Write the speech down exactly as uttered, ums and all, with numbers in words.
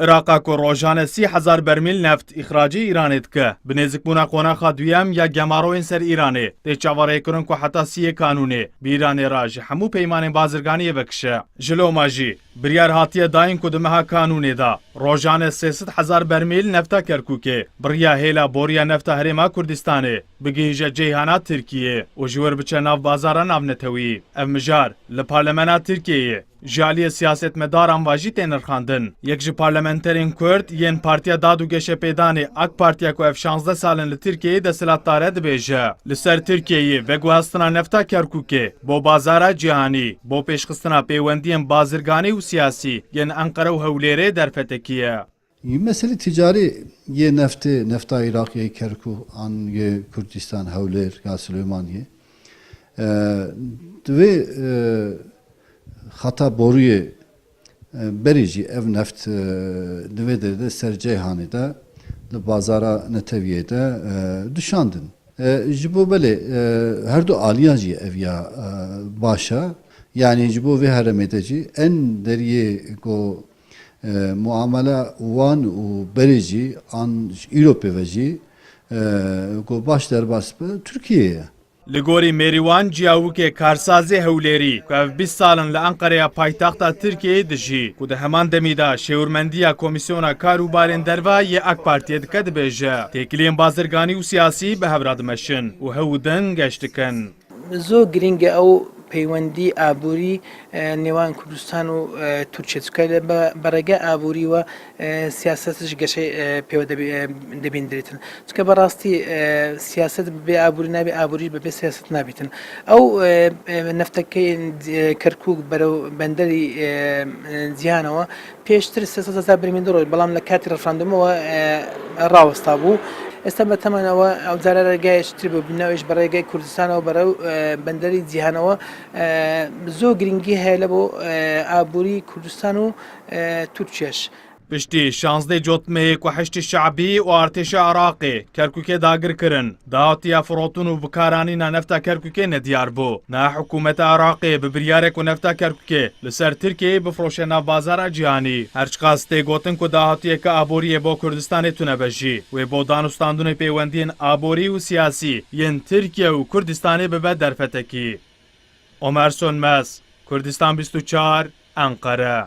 Iraqa ku rojane sî hezar bermîl neft îxracê Îranê dike, bi nêzikbûna qonaxa duyem ya gemaroyên ser Îranê, tê çaverêkirin ku heta siyê Kanûnê bi Îranê re ji hemû peymanên bazirganiyê vekişe. Ji loma jî, biryar hatiye dayîn ku di meha Kanûnê de rojane sê sed hezar bermîl nefta Kerkûkê bi riya hêla boriya nefta Herêma Kurdistanê bigihîje ceyhana Tirkiyê û ji wir biçe nav bazara navnetewî. Ev mijar li Parlemena Tirkiyeyê ji aliyê siyasetmedaran ve jî tê nirxandin. Yek ji parlamenterên Kurd yên Partiya Dad û Geşepêdanê AK Partiya ku ev şazdeh sal in li Tirkiyeyê desthilatdar e dibêje, li ser Tirkiyeyê veguhestina nefta Kerkûkê bo bazara cîhanî, bo pêşxistina pêwendiyên bazirganî û siyasî yên Enqere û Hewlêrê derfetekî ye. Meselê ticarî yê neftê, nefta Iraqê, Kerkûk an yê Kurdistan, Hewlêr ya Silêmaniyê, e, divê, e, xeta boriyê, e, berê jî ev neft, e, divê de, de ser ceyhanê de, li bazara netewiyê de, e, dişandin. E, ji bo belê, e, her du aliyan jî ev ya, e, baş e. Yanî ji bo vê herêmê de jî en deriyê ku, e, muamela wan û berê jî an ji îro pê ve jî, e, ku baş derbas be, Tirkiye ye. Li gorî Mêrîwan Ciyawikê karsazê Hewlêrî, ku ev bîst sal in li Enqereya paytexta Tirkiyeyê dijî, ku di heman demî de şêwirmendiya Komîsyona Kar û Barên Derve yê AK Partiyê dike, dibêje, têkiliyên bazirganî û siyasî bi hev re dimeşin û hew û din geş dikin. Zor girîng e ew peywendî aborî, e, nêwan Kurdistan û, e, Tirkiye, çike li be-, bi rêgê aborî ve, e, siyaset ji geşê, e, pê ve debî-, e, dibîndirîtin. Çike bi rastî, e, siyaset bi bê aborî nabî, aborî bi bê siyaset nabîtin. Ew, e, e, neftekê, e, Kerkûk berew benderî, e, e, cîhanê we pêştir sê sed hezar bermîl diroj, belam li katî referandumê we, e, rawesta bû. Êsta bi temana we ew cara rêgeyê çitir bû, bîna wê ji bi rêgeyê Kurdistanê we berew, e, benderî cîhanê we, e, zor girîngî heye li bo, e, aborî Kurdistan û, e, Tirkiye jî. Piştî şazdeh cotmehê ku Heşdî Şe'bî û artêşa Iraqê Kerkûkê dagir kirin, dahatiya firotin û bikaranîna nefta Kerkûkê nediyar bû. Niha hikûmeta Iraqê bi biryarê ku nefta Kerkûkê li ser Tirkiyeyê bifroşe nav bazara cîhanî. Her çiqas tê gotin ku dahatiyeke aboriyê bo Kurdistanê tune be jî, wê bo danûstandinê pêwendiyên aborî û siyasî yên Tirkiye û Kurdistanê bibe derfetekî. Omer Sönmez, Kurdistan bîst û çar, Enqere.